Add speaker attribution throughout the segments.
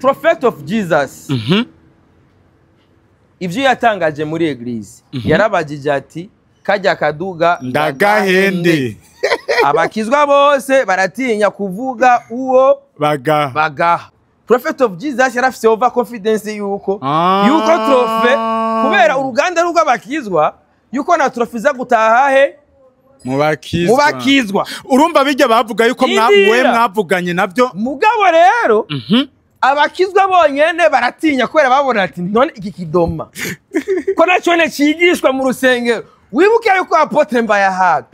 Speaker 1: Prophet of Jesus, ivyo yatangaje muri église, yarabajije ati: "Kajya kaduga
Speaker 2: ndagahende?"
Speaker 1: Abakizwa bose baratinya kuvuga uwo
Speaker 2: baga
Speaker 1: bagaha. Prophet of Jesus yarafise over confidence yuko yuko trophée, kubera uruganda rw'abakizwa, yuko na trophée iza gutaha he?
Speaker 2: Mu bakizwa.
Speaker 1: Mu bakizwa.
Speaker 2: Urumva bijya bavuga yuko
Speaker 1: Indira.
Speaker 2: we mwavuganye nabyo.
Speaker 1: Mugabo rero abakizwa bonyene baratinya, kubera babona ati: "None iki kidoma ko nacyo ne cigishwa mu rusengero?" Wibuke yuko apôtre Mbayahaga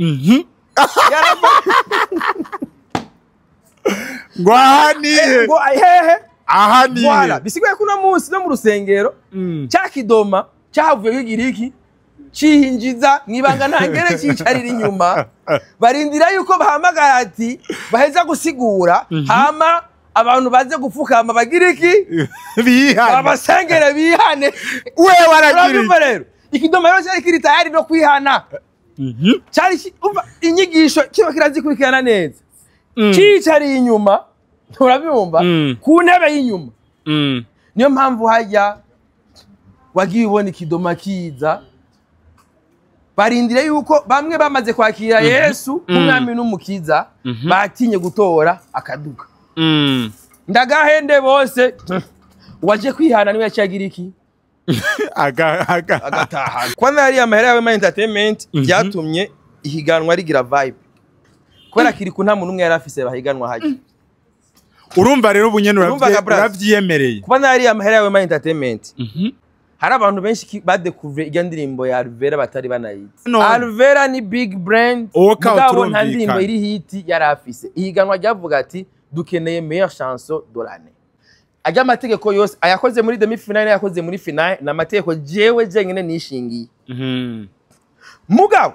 Speaker 2: Ngo aha nihe?
Speaker 1: Ngo hehe?
Speaker 2: Aha nihe?
Speaker 1: Voilà, bisigaye ko uno munsi no mu rusengero cya kidoma cyahavuye kigira iki? Cihinjiza mwibanga ntangere, cicarira inyuma, barindira yuko bahamagara ati baheza gusigura, hama abantu baze gupfukama bagira iki?
Speaker 2: Bihane.
Speaker 1: Abasengere bihane.
Speaker 2: We waragira
Speaker 1: Urabyumva rero, ikidoma rero cyari kiri tayari no kwihana. Cyari umva, inyigisho kiba kirazikurikirana neza, cicariye inyuma, urabyumva, ku ntebe y'inyuma. Niyo mpamvu hajya wagiye ubona ikidoma kiza, barindire yuko bamwe bamaze kwakira Yesu nk'umwami n'umukiza, batinye gutora akaduga. Ndagahende bose, uwaje kwihana niwe yaciye iki?
Speaker 2: Aga aga.
Speaker 1: Agataha. Kwanza hariya amahera yawe ma entertainment byatumye ihiganwa rigira vibe, kubera kiri ku nta muntu umwe yari afise bahiganwa hajya.
Speaker 2: Urumva rero ubu nyene
Speaker 1: Urumva Gabras?
Speaker 2: Uravyiyemereye.
Speaker 1: Kuba nariya amahera yawe ma entertainment, hari abantu benshi badécouvre irya ndirimbo ya Alvera batari banayizi.
Speaker 2: No.
Speaker 1: Alvera ni big brand,
Speaker 2: Uwo kawo
Speaker 1: mugabo nta
Speaker 2: turumvikana.
Speaker 1: ndirimbo iri hit yari afise. Ihiganwa ryavuga ati: "Dukeneye meilleure chanson de l'année." Ajya amategeko yose ayakoze muri demi finale, yakoze muri finale, ni amategeko jewe jenyine nishingiye. Mugabo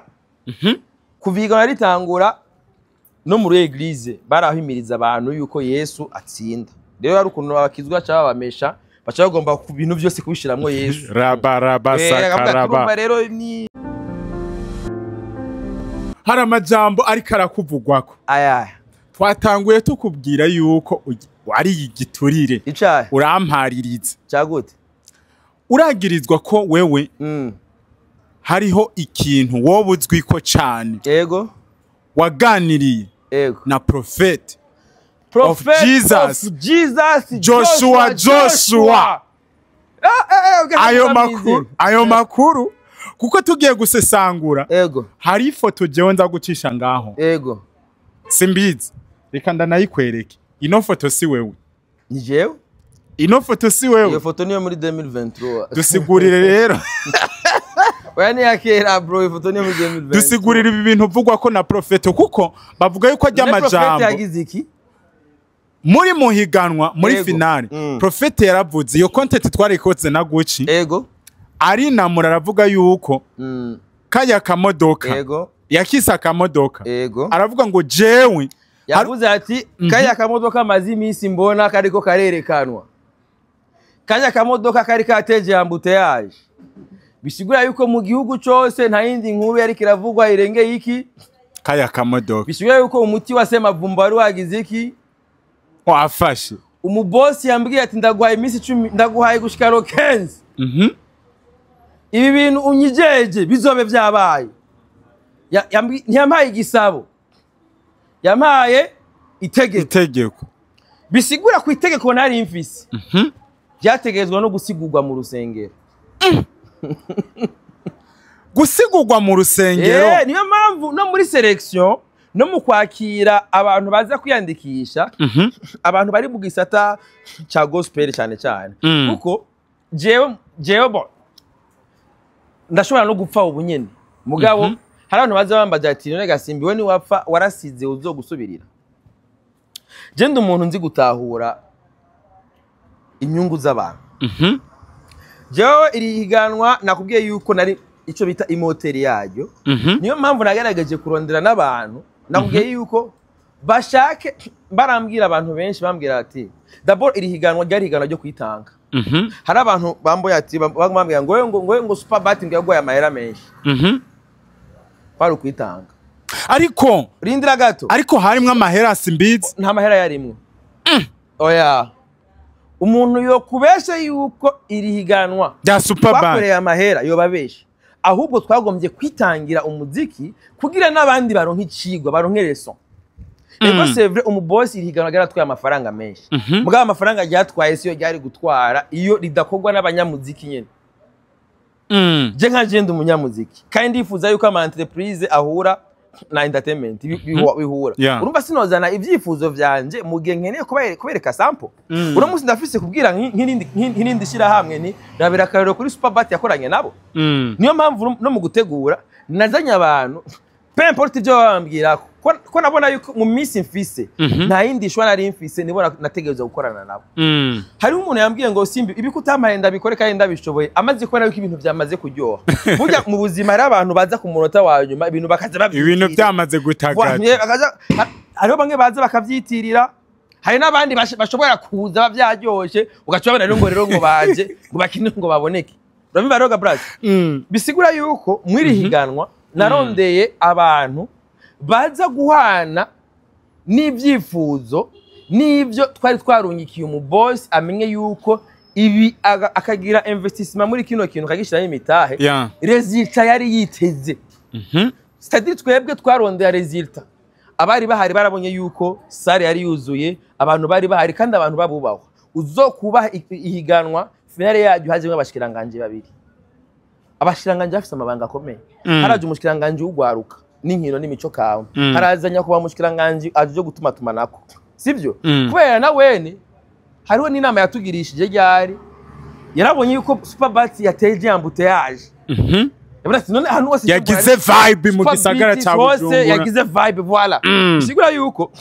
Speaker 1: kuva ihiganwa ritangura, no muri église barahimiriza abantu yuko Yesu atsinda. Rero hari ukuntu abakizwa baca babamesha, baca bagomba ku bintu byose kubishiramwo Yesu.
Speaker 2: Raba raba.
Speaker 1: Akavuga ati,
Speaker 2: Sakaraba.
Speaker 1: "Urumva rero ni
Speaker 2: Hari amajambo ariko arakuvugwako.
Speaker 1: Aya.
Speaker 2: Twatanguye tukubwira yuko wari igiturire.
Speaker 1: Icahe?
Speaker 2: Urampaririza.
Speaker 1: Cagute?
Speaker 2: Uragirizwa ko wewe hariho ikintu wowe uzwi ko cane waganiriye na Prophet
Speaker 1: Prophet
Speaker 2: Jesus.
Speaker 1: of Jesus.
Speaker 2: Joshua, Joshua.
Speaker 1: Ah, eh, eh, okay,
Speaker 2: Ayo
Speaker 1: amazing.
Speaker 2: makuru, ayo makuru, kuko tugiye gusesangura, hari ifoto jewe nza gucisha ngaho. Simbizi, reka ndanayikwereke. Ino foto si wewe?
Speaker 1: Ni jewe.
Speaker 2: Ino foto si
Speaker 1: Iyo
Speaker 2: wewe?
Speaker 1: foto niyo muri 2023.
Speaker 2: Dusigurire rero.
Speaker 1: Oya, ni ya kera bro, iyo foto niyo muri 2023.
Speaker 2: Dusigurire ibi bintu uvugwa ko na Prophète, kuko bavuga yuko ajya
Speaker 1: None Prophet
Speaker 2: amajambo
Speaker 1: yagize iki?
Speaker 2: Muri muhiganwa muri finale, Prophète yaravuze, iyo content twarikoze na Gucci, arinamura aravuga yuko kaya kamodoka, yakise akamodoka, aravuga ngo jewe
Speaker 1: Yavuze ati: "Kaya kamodoka maze iminsi mbona kariko karerekanwa, kaya kamodoka kari kateje embouteillage, bisigura yuko mu gihugu cose nta yindi nkuru yariko iravugwa irengeye iki?"
Speaker 2: Kaya kamodoka.
Speaker 1: Bisigura yuko umuti wa Semavumba wari wagize iki?
Speaker 2: Wafashe.
Speaker 1: Umubosi yambwiye ati: "Ndaguhaye iminsi 10, ndaguhaye gushika le 15, ibi bintu unyijeje bizobe vyabaye." Ntiyampaye igisabo, yampaye itegeko.
Speaker 2: Itegeko.
Speaker 1: Bisigura ku itegeko nari mfise byategerezwa no gusigurwa mu rusengero.
Speaker 2: Gusigurwa mu rusengero.
Speaker 1: Niyo mpamvu no muri sélection, no mu kwakira abantu baza kwiyandikisha, abantu bari mu gisata ca gospel cyane cyane, kuko jewe bo ndashobora no gupfa ubu nyene, mugabo hari abantu baza bambaza ati: "None Gasimbi, we niwapfa warasize uzogusubirira?" Je ndi umuntu nzi gutahura inyungu z'abantu. Jewe iri higanwa nakubwiye yuko nari icyo bita imoteri yaryo. Niyo mpamvu nagerageje kurondera n'abantu, nakubwiye yuko bashake barambwira. Abantu benshi bambwira ati d'abord iri higanwa ryari higanwa ryo kwitanga. Hari abantu bamboye ati, bambwira ngo Superbat ngo yaguhaye amahera menshi. Kwari ukwitanga.
Speaker 2: Ariko
Speaker 1: Rindira gato.
Speaker 2: Ariko harimwo amahera, simbizi.
Speaker 1: Nta mahera yarimwo, oya. Umuntu yokubeshe yuko iri higanwa
Speaker 2: rya Superbat
Speaker 1: twakoreye amahera yobabeshe, ahubwo twagombye kwitangira umuziki kugira n'abandi baronke icigwa, baronke leçon. Ego, c'est vrai, umubosi iri higanwa ryaratwaye amafaranga menshi, mugabo amafaranga ryatwaye siyo ryari gutwara iyo ridakorwa n'abanyamuziki nyene. Je nka je ndi umunyamuziki kandi ndifuza yuko ama entreprise ahura na entertainment bihura. Urumva sinozana ivyifuzo vyanje mu gihe nkeneye kubereka sample. Uno munsi ndafise kubwira nk'irindi shirahamwe ni rabira akarorero kuri Superbat yakoranye nabo. Niyo mpamvu no mu gutegura nazanye abantu, peu importe ibyo bambwira, ko nabona yuko mu minsi mfise nta yindi shwa nari mfise, nibona nategereza gukorana nabo. Hariho umuntu yambwiye ngo simbi ibi kutampaye ndabikore kandi ndabishoboye, amaze kubona yuko ibintu byamaze kuryoha. Burya mu buzima hari abantu baza ku munota wa nyuma ibintu bakaza
Speaker 2: babyitirira. Ibintu byamaze gutagata.
Speaker 1: Hariho bamwe baza bakavyitirira, hari n'abandi bashobora kuza bavyaryoshe, ugaca babona rero ngo rero ngo baje ngo bakine ngo baboneke. Urabimva rero Gabras? Bisigura yuko mwiri higanwa narondeye abantu baza guhana n'ibyifuzo n'ibyo twari twarungikiye umubosi, amenye yuko ibi akagira investissement muri kino kintu akagishiramo imitahe, résultat yari yiteze. C'est-à-dire twebwe twarondeye résultat, abari bahari barabonye yuko salle yari yuzuye, abantu bari bahari kandi abantu babubahwa. Uzokubaha ihiganwa finale yaryo hajemwo abashikiranganje babiri, abashikiranganje bafise amabanga akomeye. Haraje umushikiranganje w'ugwaruka n'inkino n'imico kawe, haraza nyakubahwa umushikiranganje aje gutuma tumanako, sivyo? Kubera na wene hariho n'inama yatugirishije ryari, yarabonye yuko Superbat yateje embouteillage. Yavuze ati none ahantu hose
Speaker 2: yagize vibe mu gisagara ca
Speaker 1: hose
Speaker 2: Bujumbura.
Speaker 1: Yagize vibe, voilà. Bisigura yuko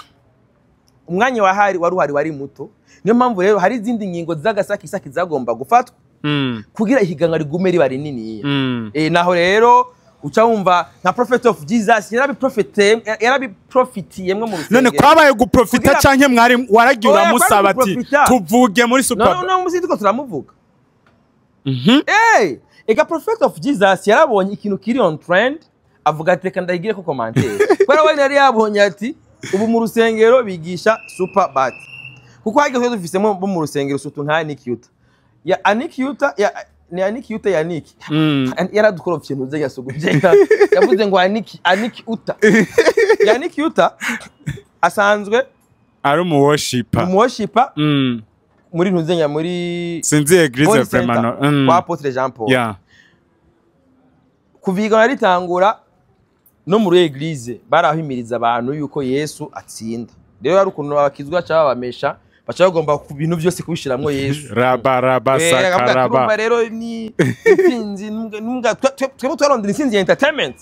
Speaker 1: umwanya wahari wari uhari wari muto. Niyo mpamvu rero hari izindi ngingo z'agasakisaki zagomba gufatwa kugira ihiganwa rigume riba rininiya. Naho rero uca wumva nka Prophet of Jesus yarabiprofitiyemwo mu
Speaker 2: None
Speaker 1: rusengero.
Speaker 2: kwabaye guprofita canke mwari waragiye
Speaker 1: Oya,
Speaker 2: uramusaba
Speaker 1: kwari
Speaker 2: ati
Speaker 1: guprofita.
Speaker 2: tuvuge muri
Speaker 1: No,
Speaker 2: Super
Speaker 1: no, no, musi tuko turamuvuga. Ega Prophet of Jesus yarabonye ikintu kiri on trend, avuga ati reka ndahigire ko commentaire, kubera we yari yabonye ati ubu mu rusengero bigisha Superbat, kuko hageze dufisemo bo mu rusengero surtout nka Anikiuta ya Anikiuta ya ni Anikiuta ya Niki. Yaradukorofye ntuze yasuguje, yavuze ngo Aniki Uta ya Niki Uta asanzwe
Speaker 2: ari umu worshiper.
Speaker 1: Umu worshiper muri ntuzenya muri
Speaker 2: Sinzi église
Speaker 1: Holy
Speaker 2: vraiment
Speaker 1: Center
Speaker 2: no.
Speaker 1: Kwa Apôtre Jean Paul. Kuva igana ritangura no muri église barahimiriza abantu yuko Yesu atsinda. Rero hari ukuntu abakizwa baca babamesha, baca bagomba ku bintu byose kubishiramwo Yesu.
Speaker 2: Raba raba
Speaker 1: Akavuga ati,
Speaker 2: sakaraba.
Speaker 1: "Urumva rero ni intsinzi twebwe twarondera intsinzi ya entertainment."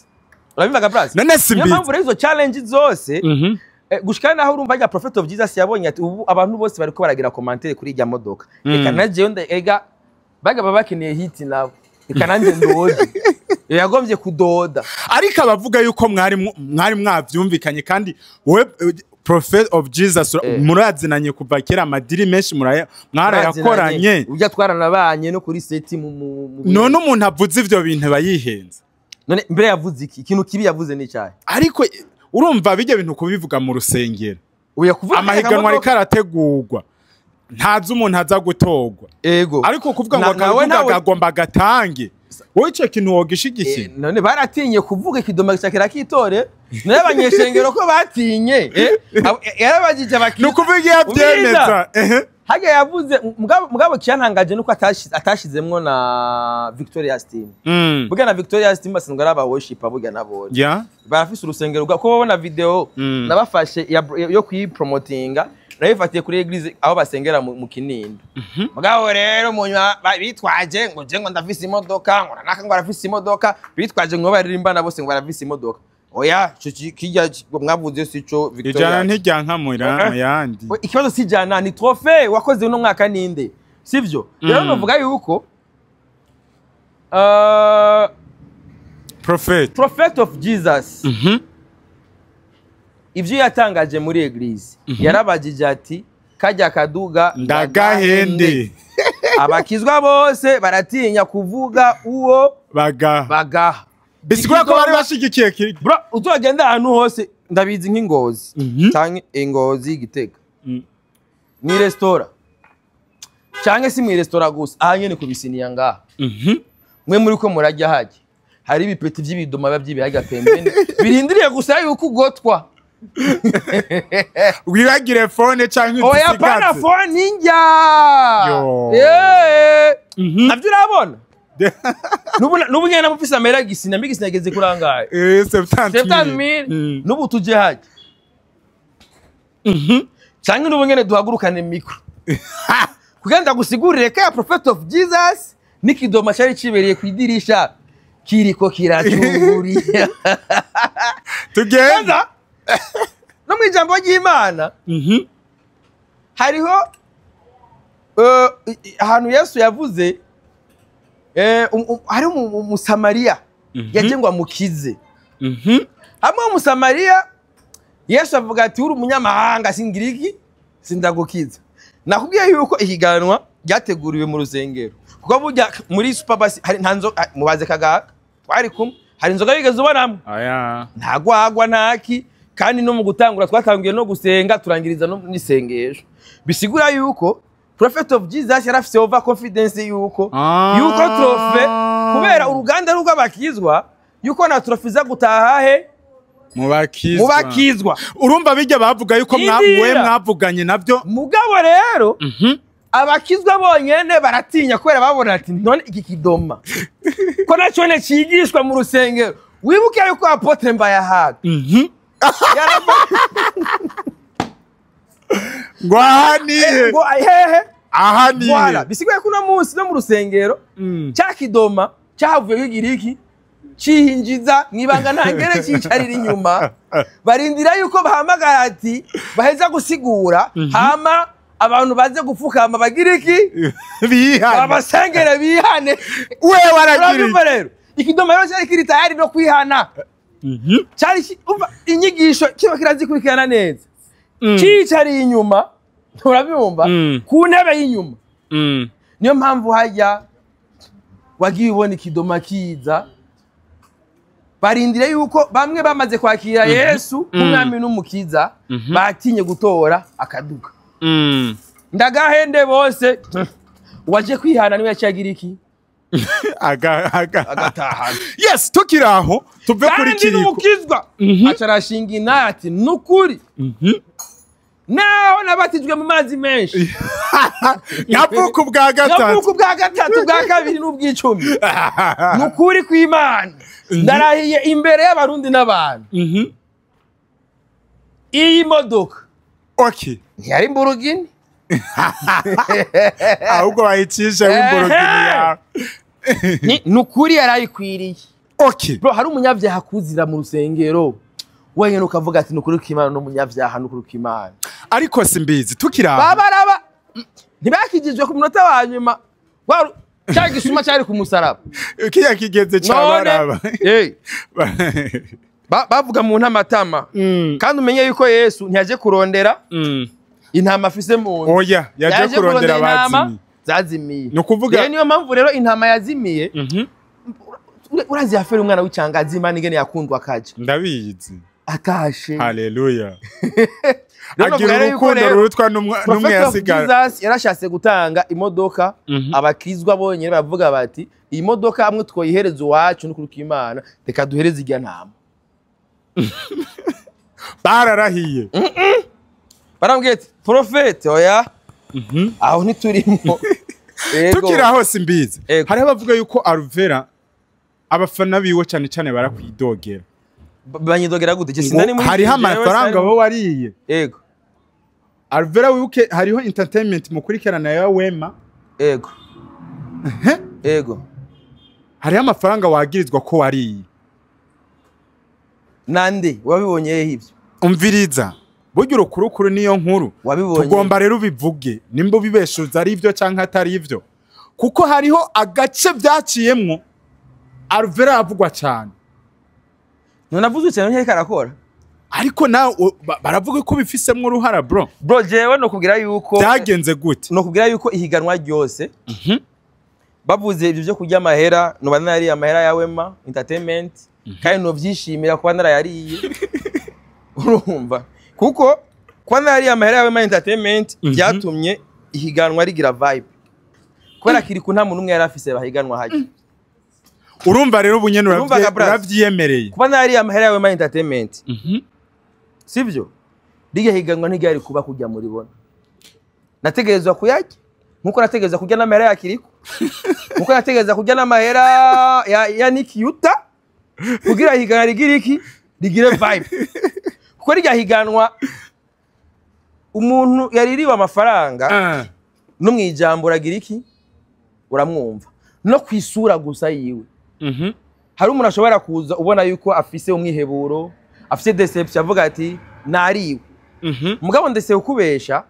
Speaker 1: Urabivuga Braz?
Speaker 2: None
Speaker 1: Niyo
Speaker 2: simbizi.
Speaker 1: mpamvu rero izo challenge zose, gushika naho urumva rya Prophet of Jesus yabonye ati ubu abantu bose bariko baragira commentaire kuri irya modoka, reka na jewe ega baga baba bakeneye hit nabo, reka nanjye ndode. Yagombye kudoda.
Speaker 2: Ariko abavuga yuko mwari mwavyumvikanye kandi wowe Prophet of Jesus murazinanye kuva kera, amadiri menshi mwarayakoranye.
Speaker 1: Ujya twaranabanye no kuri set mu
Speaker 2: None umuntu avuze ivyo bintu aba yihenze.
Speaker 1: None mbere yavuze iki? Ikintu kibi yavuze ni cyahe?
Speaker 2: Ariko urumva bijya bintu kubivuga mu rusengero,
Speaker 1: Uya kuvuga
Speaker 2: amahiganwa ariko arategurwa, ntazi umuntu aza gutorwa, ariko kuvuga ngo akavuga agomba agatange, wowe ico kintu wogishigikiye?
Speaker 1: None baratinye kuvuga ikidoma cya kitore nayo abanyeshengero ko batinye, yarabagije
Speaker 2: Ni
Speaker 1: abakiriya.
Speaker 2: ukuvuga iyo abyemeza, ehe.
Speaker 1: Hajya yavuze mugabo cyantangaje nuko atashizemwo na Victoria Steam. Burya na Victoria Steam basanzwe ari aba worshiper, burya nabonye barafise urusengero rwa ko babona video nabafashe yo kuyipromotinga, nabifatiye kuri église aho basengera mu Kinindo. Mugabo rero munywa bitwaje ngo je ngo ndafise imodoka, ngo nanaka ngo arafise imodoka, bitwaje ngo baririmbana bose ngo barafise imodoka. Oya, ico kirya mwavuze si ico Victoria.
Speaker 2: Ijana ntiryankamura mu yandi.
Speaker 1: We, ikibazo si jana, ni trophée wakoze uno mwaka ninde, sivyo? Rero novuga yuko
Speaker 2: Prophet
Speaker 1: Prophet of Jesus ivyo yatangaje muri église, yarabajije ati kajya kaduga
Speaker 2: ndagahende.
Speaker 1: Abakizwa bose baratinya kuvuga uwo
Speaker 2: baga
Speaker 1: bagaha.
Speaker 2: Bisigura ko bari bashigikiye
Speaker 1: Bro, uzogenda ahantu hose ndabizi nk'ingozi canke ingozi Gitega, ni restaurant. Canke si mw'iresitora gusa, aha nyene kubisiniya ngaha, mwe muri ko murajya, hajya hari ibipeti vy'ibidoma biba vy'ibihaga pembeni, birindiriye gusa yuko ugotwa.
Speaker 2: Wibagire phone canke
Speaker 1: Oya, pana.
Speaker 2: uzisigaze.
Speaker 1: Phone njya.
Speaker 2: Yo.
Speaker 1: Navyo urabona, nubu nyene namufise amahera gisina mbi gisina ageze kurangaye.
Speaker 2: 70.
Speaker 1: 70,000. Nubu tuje hajya, canke nubu nyene duhagurukane micro kugira ndagusigurire ko ya Prophet of Jesus n'ikidoma cari cibereye kw'idirisha kiriko kiracunguriye.
Speaker 2: Tugende.
Speaker 1: Kwanza, no mu ijambo ry'Imana hariho ahantu Yesu yavuze, hariho Umusamariya yaje ngo amukize. Hamwe Umusamariya, Yesu avuga ati: "Uri umunyamahanga, singiriki sindagukiza." Nakubwiye yuko ihiganwa ryateguriwe mu rusengero, kuko burya muri Superbus hari nta nzoga. Mubaze Kagaga twari kumwe, hari inzoga yigeze ubonamo?
Speaker 2: Aya.
Speaker 1: Nta gwagwa, ntaki. Kandi no mu gutangura twatangiye no gusenga, turangiriza no n'isengesho. Bisigura yuko Prophet of Jesus yari afise over confidence yuko yuko trophée, kubera uruganda rw'abakizwa, yuko na trophée iza gutaha he?
Speaker 2: Mu bakizwa.
Speaker 1: Mu bakizwa.
Speaker 2: Urumva bijya bavuga yuko
Speaker 1: Indira.
Speaker 2: mwawe mwavuganye nabyo.
Speaker 1: Mugabo rero abakizwa bonyene baratinya, kubera babona ati: "None iki kidoma ko nacone cigishwa mu rusengero?" Wibuke yuko apôtre Mbayahaga
Speaker 2: Ngo aha nihe?
Speaker 1: Ngo hehe?
Speaker 2: Aha nihe?
Speaker 1: Voilà, bisigaye ko uno munsi no mu rusengero cya kidoma cyahavuye kigira iki, cihinjiza mwibanga ntangere, cicarira inyuma, barindira yuko bahamagara ati baheza gusigura, hama abantu baze gupfukama bagira iki?
Speaker 2: Bihane.
Speaker 1: Abasengere bihane.
Speaker 2: We waragira
Speaker 1: Urabyumva rero, ikidoma rero cyari kiri tayari no kwihana. Cyari umva, inyigisho kiba kirazikurikirana neza, cicariye inyuma, urabyumva, ku ntebe y'inyuma. Niyo mpamvu hajya wagiye ubona ikidoma kiza, barindire yuko bamwe bamaze kwakira Yesu nk'umwami n'umukiza, batinye gutora akaduka. Ndagahende bose, uwaje kwihana niwe yaciye iki?
Speaker 2: Aga
Speaker 1: Agatahana.
Speaker 2: Yes, tukiri aho, tuve kuri
Speaker 1: Kandi
Speaker 2: Kiriko.
Speaker 1: n'umukizwa aca arashinga inaya ati: "Nukuri naho nabatijwe mu mazi menshi,
Speaker 2: nkavuka ubwa gatatu,
Speaker 1: nkavuka ubwa gatatu, ubwa kabiri n'ubw'icumi, nukuri kw'Imana, ndarahiye imbere y'Abarundi n'abantu, iyi modoka ntiyari mburugini."
Speaker 2: Ahubwo bayicishe w'imborogini yawe.
Speaker 1: Ni nukuri yarayikwiriye. Bro, hari umunyabyaha kuzira mu rusengero wenyine ukavuga ati: "Nukuri kw'Imana n'umunyabyaha, nukuri kw'Imana."
Speaker 2: Ariko simbizi, tukiri aho.
Speaker 1: Babaraba ntibakijijwe ku munota wa nyuma, cya gisuma cyari ku musaraba.
Speaker 2: Kiya kigeze
Speaker 1: None
Speaker 2: cabaraba.
Speaker 1: Bavuga mu ntamatama. Kandi umenye yuko Yesu ntiyaje kurondera intama afise mu nzu.
Speaker 2: Oya, yaje kurondera
Speaker 1: intama
Speaker 2: abazimiye.
Speaker 1: zazimiye.
Speaker 2: Ni ukuvuga
Speaker 1: Rero niyo mpamvu rero intama yazimiye, urazi yafera umwana w'icangazi, Imana ingene yakundwa akaja
Speaker 2: Ndabizi.
Speaker 1: atashe.
Speaker 2: Haleluya.
Speaker 1: Rero
Speaker 2: Agira
Speaker 1: novuga rero yuko
Speaker 2: urukundo
Speaker 1: rero
Speaker 2: rurutwa n'umwe
Speaker 1: Prophet of
Speaker 2: yasigara.
Speaker 1: Jesus yarashatse gutanga imodoka, abakizwa bonyine baravuga bati: "Iyi modoka amwe twoyihereza uwacu, n'ukuri kw'Imana, reka duhereze irya ntama."
Speaker 2: Bararahiye.
Speaker 1: Barambwiye ati: "Prophète, oya, aho ntiturimo." Ego.
Speaker 2: Tukiri aho, simbizi,
Speaker 1: Ego.
Speaker 2: hariho abavuga yuko Alvera abafana biwe cyane cyane barakwidogera.
Speaker 1: Banyidogera gute? Je
Speaker 2: Ngo
Speaker 1: sinari muri
Speaker 2: hariho
Speaker 1: jewe
Speaker 2: amafaranga
Speaker 1: sinari
Speaker 2: wowe wariye.
Speaker 1: Ego.
Speaker 2: Alvera, wibuke hariho entertainment mukurikirana ya Wema.
Speaker 1: Ego.
Speaker 2: Hariho amafaranga wagirizwa ko wariye.
Speaker 1: Nande wabibonye hehe ibyo?
Speaker 2: Umviriza, burya urukurukuru niyo nkuru.
Speaker 1: Wabibonye?
Speaker 2: Tugomba rero ubivuge nimba ubibeshuza ari ibyo canke atari ibyo, kuko hariho agace byaciyemwo Alvera avugwa cyane.
Speaker 1: None avuzwe cyane ntiyariko arakora.
Speaker 2: Ariko nawe baravuga ko bifisemwo uruhara, bro.
Speaker 1: Bro, jewe nokubwira yuko
Speaker 2: Byagenze gute?
Speaker 1: Nokubwira yuko ihiganwa ryose bavuze ibyo byo kurya amahera, noba narariye amahera ya Wema Entertainment, kandi novyishimira kuba narayariye, urumva, kuko kuba narariye amahera ya Wema Entertainment byatumye ihiganwa rigira vibe. Kubera Kiriku nta muntu umwe yari afise bahiganwa hajya.
Speaker 2: Urumva rero ubu nyene
Speaker 1: Urumva ga brother?
Speaker 2: Uravyiyemereye.
Speaker 1: Kuba nariye amahera yawe ma entertainment, sivyo? Rirya higanwa ntiryari kuba kujya muribona. Nategerezwa kuyarya nkuko nategerezwa kurya n'amahera ya Kiriku, nkuko nategereza kurya n'amahera ya Nikiyuta, kugira higanwa rigire iki, rigire vibe, kuko rirya higanwa umuntu yaririwe amafaranga no mu ijambo uragira iki, uramwumva no ku isura gusa yiwe. Hari umuntu ashobora kuza ubona yuko afise umwiheburo, afise déception, avuga ati nariwe. Mugabo ndetse ukubesha,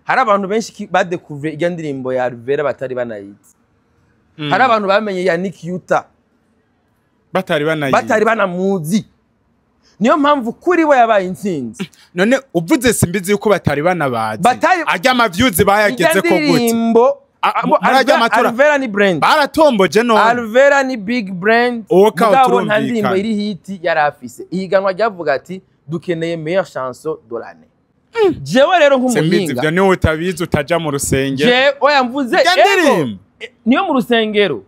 Speaker 1: hari abantu benshi badécouvre irya ndirimbo ya Alvera batari banayizi. Hari abantu bamenye ya Nick Yuta
Speaker 2: batari banayizi.
Speaker 1: Batari banamuzi. Niyo mpamvu kuri we yabaye intsinzi.
Speaker 2: None uvuze simbizi yuko batari banabazi, arya ama views
Speaker 1: irya
Speaker 2: bayageze ko gute?
Speaker 1: Ndirimbo
Speaker 2: Muri arya matora
Speaker 1: Alvera ni brand.
Speaker 2: Baratomboje none.
Speaker 1: Alvera ni big brand.
Speaker 2: Uwo kawo
Speaker 1: Mugabo nta
Speaker 2: turumvikana.
Speaker 1: ndirimbo iri hit yari afise. Ihiganwa ryavuga ati dukeneye meilleure chanson de l'année. Jewe rero
Speaker 2: Simbizi,
Speaker 1: nk'umuhinga,
Speaker 2: ivyo niwe utabizi, utaja mu rusengero.
Speaker 1: Je oya, mvuze
Speaker 2: Irya
Speaker 1: ego,
Speaker 2: ndirimbo.
Speaker 1: Niyo mu rusengero.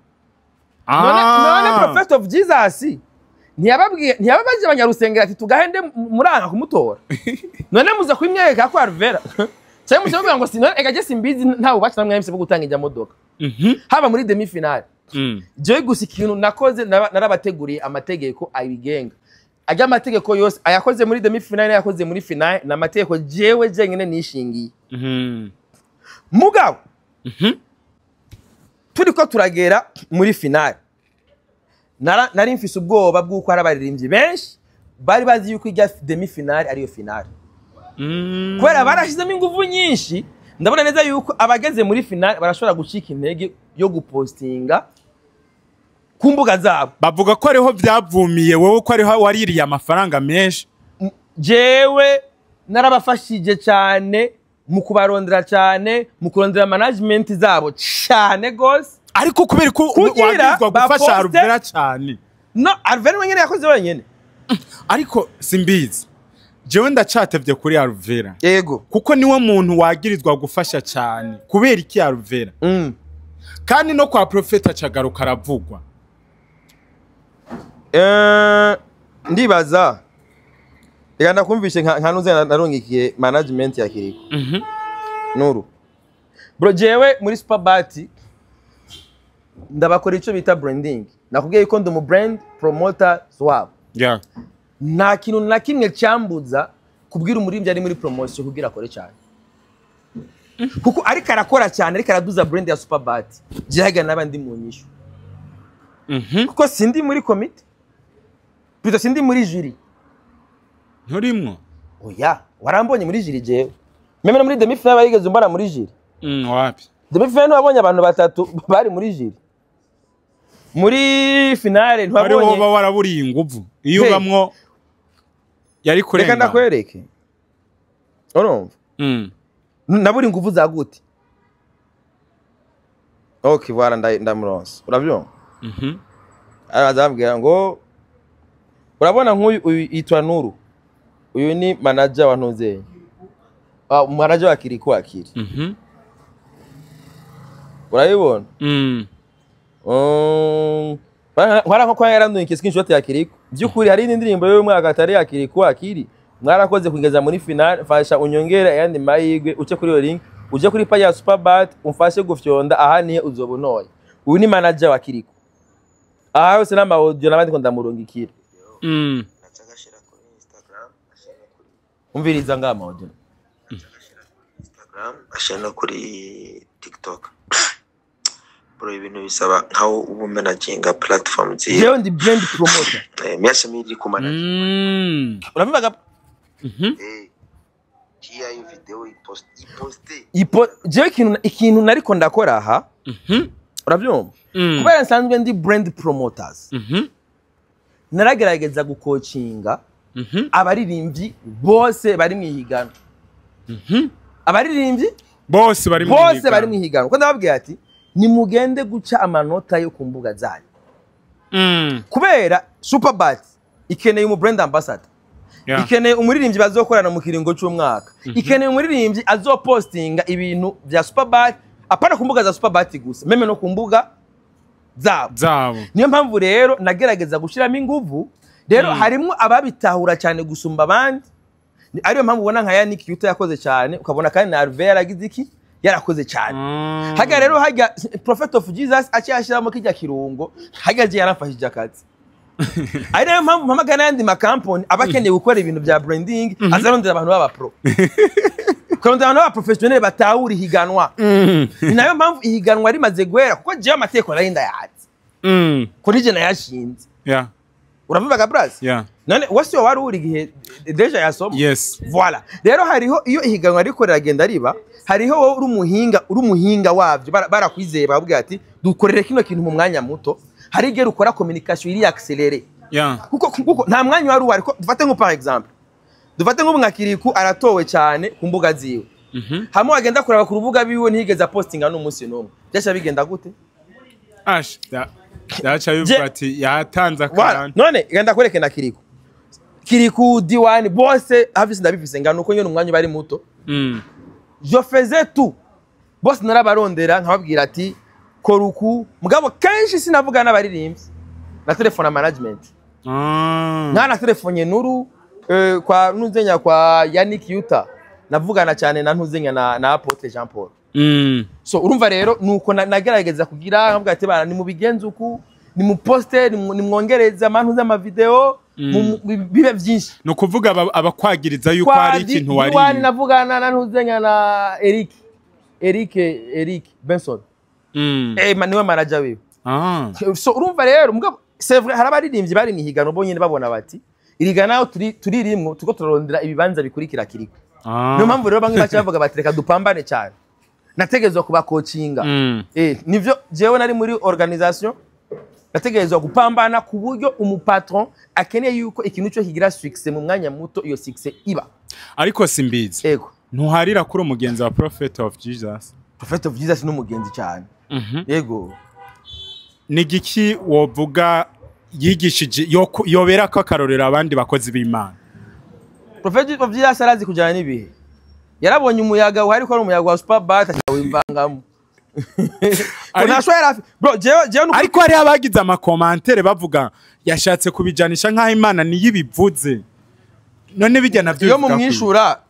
Speaker 1: None Prophet of Jesus ntiyababwiye, ntiyababaje abanyarusengero ati tugahende muranga kumutora? None muza kwimwereka ko Alvera cyangwa muza kuvuga ngo sinone ega je simbizi, nta bubasha namwe bwo gutanga ijya modoka haba muri demi finale. Jewe gusa ikintu nakoze, narabateguriye amategeko abigenga. Ajya amategeko yose ayakoze muri demi finale n'ayakoze muri finale ni amategeko jewe jenyine nishingiye. Mugabo turiko turagera muri finale, nari mfise ubwoba bw'uko hari abaririmbyi benshi bari bazi yuko ijya demi finale ariyo finale, kubera barashyizemo ingufu nyinshi. Ndabona neza yuko abageze muri finale barashobora gucika intege yo gupostinga ku mbuga zabo.
Speaker 2: Bavuga ko ariho byavumiye wowe, ko ariho waririye amafaranga menshi.
Speaker 1: Jewe narabafashije cyane mu kubarondera, cyane mu kurondera management zabo cyane gose.
Speaker 2: Ariko kubera ko
Speaker 1: Kugira
Speaker 2: wabwirizwa gufasha
Speaker 1: baposte.
Speaker 2: Alvera cyane.
Speaker 1: No, Alvera wenyine yakoze wenyine.
Speaker 2: Ariko simbizi, jewe ndacatevye kuri Alvera, kuko niwe muntu wagirizwa gufasha cyane. Kubera iki Alvera? Kandi no kwa Profeta acagaruka aravugwa.
Speaker 1: Ndibaza reka ndakumvishe nka nuze narungikiye management ya Kiriko Nuru. Bro, jewe muri Superbat ndabakora icyo bita branding. Nakubwiye ko ndi umu brand promoter wabo. Nta kintu na kimwe cyambuza kubwira umuririmbyi ari muri promotion kugira akore cyane, kuko ariko arakora cyane, ariko araduza brand ya Superbat. Jewe n'abandi mu nyishu, kuko sindi muri komite, plutôt sindi muri jury.
Speaker 2: Nturimwo?
Speaker 1: Oya, warambonye muri jury jewe? Même no muri demi finale barigeze umbona muri jury?
Speaker 2: Wapi.
Speaker 1: Demi finale wabonye abantu batatu bari muri jury. Muri finale
Speaker 2: Wari
Speaker 1: ntiwabonye?
Speaker 2: woba waraburiye inguvu iyo
Speaker 1: Hey.
Speaker 2: ubamwo yari
Speaker 1: Reka
Speaker 2: kurenga.
Speaker 1: ndakwereke, urumva? Naburi inguvu za gute? Okay, voilà, ndamuronse, urabyumva? Araza ambwira ngo urabona nk'uyu, uyu yitwa Nuru, uyu ni manager wa Ntuzeye, ah, manager wa Kiriku Akiri. Urabibona? Nkora nko kwa yaranduye screenshot ya Kiriku. By'ukuri hari indi ndirimbo y'umwaka atari ya Kiriku Akiri. Mwarakoze kugeza muri final, fasha unyongere ayandi mahirwe, uce kuri iyo link, uje kuri page ya Superbat, umfashe gufyonda aha nihe uzoba untoye. Uyu ni manager wa Kiriku. Aha yose n'ama audio n'abandi ko ndamurungikira. Umviriza ngaha ama audio.
Speaker 3: Instagram, ashyira no kuri TikTok. Bro, ibintu bisaba nkaho uba umanaginga platform ziwe.
Speaker 1: Jewe ndi brand promoter.
Speaker 3: Myasha miri ku manager.
Speaker 1: Urabivuga?
Speaker 3: Kia iyo video ipost iposte.
Speaker 1: Ipo jewe ikintu nariko ndakora aha. Urabyumva? Kubera nsanzwe ndi brand promoters. Naragerageza gukocinga abaririmbyi bose bari mu ihiganwa. Abaririmbyi
Speaker 2: bose bari mu
Speaker 1: bose
Speaker 2: ihiganwa.
Speaker 1: Bari mu ihiganwa. Kuko ndababwira ati nimugende guca amanota yo ku mbuga zanyu. Kubera Superbat ikeneye umu brand ambassador. Ikeneye umuririmbyi bazokorana mu kiringo cy'umwaka. Ikeneye umuririmbyi azopostinga ibintu bya Superbat. Apana ku mbuga za Superbat gusa, même no ku mbuga zabo.
Speaker 2: Zabo.
Speaker 1: Niyo mpamvu rero nagerageza gushiramo inguvu. Rero harimo ababitahura cyane gusumba abandi. Ariyo mpamvu ubona nka Yannick Yuta yakoze cyane, ukabona kandi na Alve yaragize iki, yarakoze cyane. Hajya rero, hajya Prophet of Jesus aciye ashyiramo kijya kirungo, hajya agiye yaramfashije akazi. Ari nayo mpamvu mpamagana n'ayandi makampani aba akeneye gukora ibintu bya branding, azarondera abantu b'aba pro, kurondera abantu b'aba professionnel batahura ihiganwa. Ni nayo mpamvu ihiganwa rimaze guhera, kuko jewe amategeko nari ndayazi, ko nije nayashinze. Uravuga bras?
Speaker 2: Yeah.
Speaker 1: None wasi wari uri igihe déjà yasoma?
Speaker 2: Yes.
Speaker 1: Voilà. Rero hariho iyo ihiganwa riko riragenda riba, hariho wowe uri umuhinga wavyo, barakwizeye, bakubwira ati dukorere kino kintu mu mwanya muto. Hari igihe ukora communication iri accélérée, kuko nta mwanya wari uhari. Ko dufate nko par exemple, dufate nko nka Kiriku aratowe cyane ku mbuga ziwe, hamwe wagenda kuraba ku rubuga biwe ntiyigeze apostinga n'umunsi n'umwe. Byasha bigenda gute?
Speaker 2: Ash, daca bivuga ati yatanze
Speaker 1: Voilà.
Speaker 2: akantu.
Speaker 1: None genda kwereke na Kiriku diwani bose hafi ndabifise ngano, uko nyene umwanya bari muto. Je faisais tout, bose narabarondera nkababwira ati kora uku. Mugabo kenshi sinavuga n'abaririmbyi, na telefone management. Nkana telefonye Nuru, kwa Ntuzenya, kwa Yannick Yuta navugana cyane na Ntuzenya na Apotre Jean Paul. So urumva rero nuko nagerageza kugira nkavuga ati bana, nimubigenze uku, nimuposte, nimwongereze amantu z'amavideo, bibe byinshi.
Speaker 2: Ni ukuvuga abakwagiriza yuko
Speaker 1: Kwa
Speaker 2: hari ikintu
Speaker 1: Diwani
Speaker 2: wariye.
Speaker 1: navugana na Ntuzenya na Eric Benson. Niwe manager wiwe. So urumva rero, mugabo c'est vrai, hari abaririmbyi bari mu ihiganwa bo nyene babona bati irigana naho turi turirimwo, turiko turarondera ibibanza bikurikira Kiriko. Niyo mpamvu rero bamwe baca bavuga bati reka dupambane cyane. Nategerezwa kubakocinga. Nivyo jewe nari muri organisation, nategerezwa gupambana ku buryo umupatron akeneye yuko ikintu cyo kigira succès mu mwanya muto, iyo succès iba.
Speaker 2: Ariko simbizi.
Speaker 1: Ego.
Speaker 2: Ntuharira kuri umugenzi wa Prophet of Jesus?
Speaker 1: Prophet of Jesus ni umugenzi cyane, yego.
Speaker 2: Ni igiki wovuga yigishije yobera ko akarorero abandi bakozi b'Imana?
Speaker 1: Prophet of Jesus arazi kujyana n'ibihe. Yarabonye umuyaga uhari ko ari umuyaga wa Superbat, akawivangamo. Nta yari afite bro, jewe
Speaker 2: Ariko hariho abagize amacommentaires bavuga yashatse kubijanisha nk'aho Imana niyo ibivuze. None bijya navyo
Speaker 1: iyo
Speaker 2: bivuga ko-
Speaker 1: mumwishura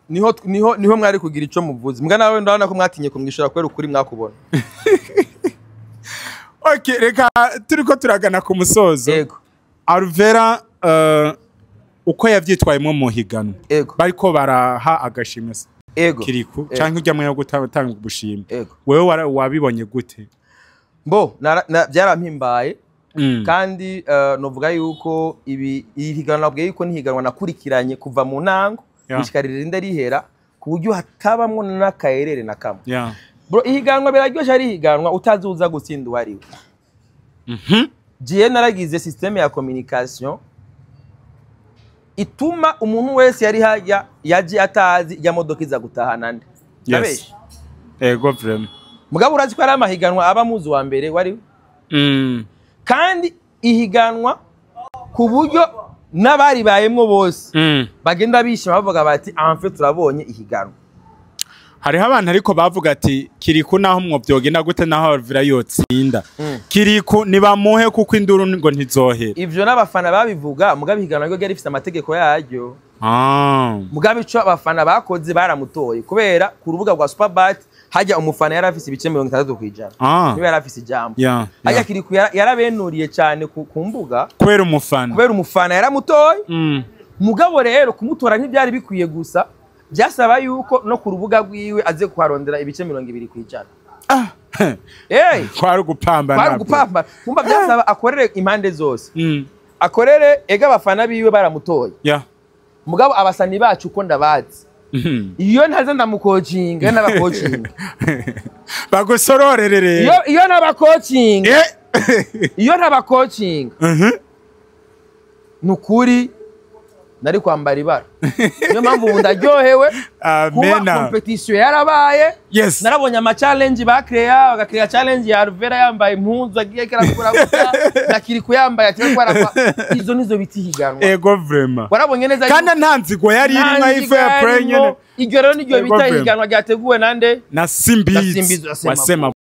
Speaker 1: niho mwari kugira ico muvuze. Mbwa nawe ndabona ko mwatinye kumwishura kubera ukuri mwakubona.
Speaker 2: Okay, reka turiko turagana ku musozo.
Speaker 1: Yego.
Speaker 2: Alvera, uko yavyitwayemo mu higanwa, bariko baraha agashimwe Kiriku canke ujya mwanya wo gutanga ubushimwe, wewe wabibonye gute?
Speaker 1: Mbo byarampimbaye. Kandi novuga yuko ibi iri higanwa, nabwiye yuko nihiganwa nakurikiranye kuva mu ntango gushika ririnde rihera, ku buryo hatabamwo n'akaerere na kamwe. Bro, ihiganwa biraryoshe, ari ihiganwa utazi uza gutsinda uwo ari we. Jiye naragize système ya communication ituma umuntu wese yari hajya yaje atazi ijya modoka iza gutahana nde. Ndabesha?
Speaker 2: Ego, vraiment.
Speaker 1: Mugabo urazi ko ari amahiganwa aba muzi wa mbere wari we? Kandi ihiganwa ku buryo n'abaribayemwo bose bagenda bishima, bavuga bati enfin turabonye ihiganwa.
Speaker 2: Hariho abantu ariko bavuga ati Kiriku naho mwo vyogenda gute, naho Alvera yotsinda, Kiriku nibamuhe kuko induru ngo ntizohera.
Speaker 1: Ivyo n'abafana babivuga, mugabo ihiganwa ryo ryari rifise amategeko yaryo. Mugabo ico abafana bakoze, baramutoye kubera ku rubuga rwa Superbat hajya umufana yari afise ibice 60%. Niwe yari afise ijambo. Hajya Kiriku yarabenuriye cyane ku mbuga.
Speaker 2: Kubera umufana.
Speaker 1: Kubera umufana yaramutoye. Mugabo rero kumutora ntibyari bikwiye gusa, byasaba yuko no ku rubuga rwiwe aze kuharondera ibice 20%. Hey,
Speaker 2: kwari ugupambana.
Speaker 1: Kwari ugupamba. Kumva byasaba akorere impande zose. Akorere ega abafana biwe baramutoye. Mugabo abasani bacu uko ndabazi, iyo ntaza ndamukocinga, iyo nabakocinga
Speaker 2: Bagusororere rero.
Speaker 1: Iyo nabakocinga, iyo ntabakocinga, ni ukuri. Nari kwambara ibara. Niyo mpamvu ubu ndaryohewe kuba
Speaker 2: Amena.
Speaker 1: competition yarabaye. Narabonye ama challenge bakreya, bagakreya challenge ya Alvera yambaye impuzu agiye karakura gusa, na Kiriku yambaye ati ko arakwa. Izo nizo biti higanwa.
Speaker 2: Ego vraiment.
Speaker 1: Warabonye neza.
Speaker 2: Kandi nta nzigo yari irimo,
Speaker 1: Nta
Speaker 2: ya fair play
Speaker 1: nzigo
Speaker 2: nyene.
Speaker 1: yarimo. Iryo rero niryo
Speaker 2: Ego
Speaker 1: bita
Speaker 2: vraiment.
Speaker 1: ihiganwa ryateguwe nande?
Speaker 2: Na Simbizi.
Speaker 1: Na Simbizi wa
Speaker 2: Wasema.